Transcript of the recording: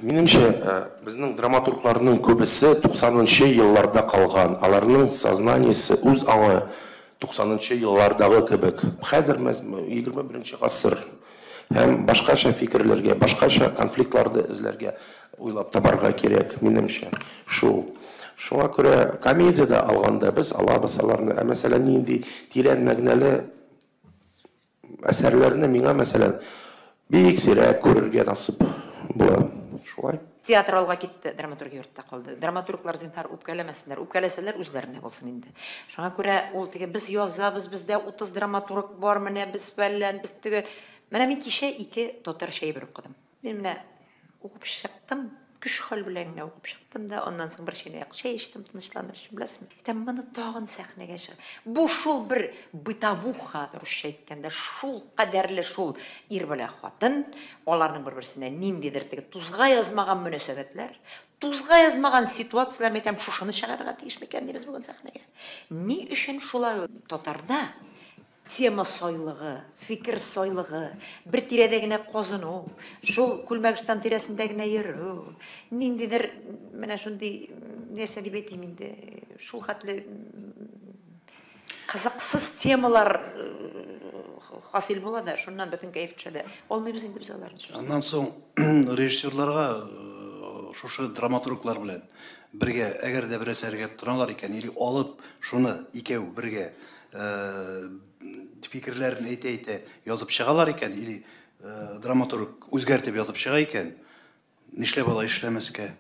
Минемчә, безнең драматургларның күбесе 90 нчы елларда калган. Аларның сознаниесе, үз аңы 90 нчы еллардагы кебек. Хәзер 21-нче гасыр һәм башкача фикерләргә, башкача конфликтларны эзләргә, уйлап табарга кирәк, минемчә. Шул. Шуңа күрә комедиядә алганда без алабыз аларны. Ә мәсәлән, нинди тирән мәгънәле әсәрләрне миңа, мәсәлән, бик сирәк күрергә насыйп була. Шулай. Театр алга китте, драматургия артта калды. Драматурглар, зинһар, үпкәләмәсеннәр. Үпкәләсәләр, үзләренә булсын инде. Шуңа күрә ул теге без язабыз, бездә 30 драматург бар, менә без фәлән, без теге. Менә мин кичә ике татарча әйбер укыдым. Мин менә укып чыктым, көч хәл белән генә укып чыктым да, аннан соң бер чынаяк чәй эчтем, тынычланыр өчен, беләсезме? Әйтәм, моны тагын сәхнәгә чыгар. Бу шул бер бытовуха, русча әйткәндә, шул кадәрле шул ир белән хатын, аларның бер-берсенә ниндидер теге тузга язмаган мөнәсәбәтләр, тузга язмаган ситуацияләр, әйтәм, шушыны чыгарырга тиеш микән без бүген сәхнәгә? Ни өчен шулай татарда тема сайлыгы, фикер сайлыгы, бер тирәдә генә казыну, шул күлмәк-ыштан тирәсендә генә йөрү, ниндидер менә шундый, нәрсә дип әйтим инде, шул хәтле кызыксыз темалар хасил була да, шуннан бөтен кәеф төшә дә. Алмыйбыз инде без аларны. Аннан соң режиссерларга шушы драматурглар белән бергә, әгәр дә бер әсәргә тотыналар икән, или алып шуны икәү бергә фикерләрен әйтә-әйтә язып чыгалар икән, или драматург үзгәртеп язып чыга икән, нишләп алай эшләмәскә?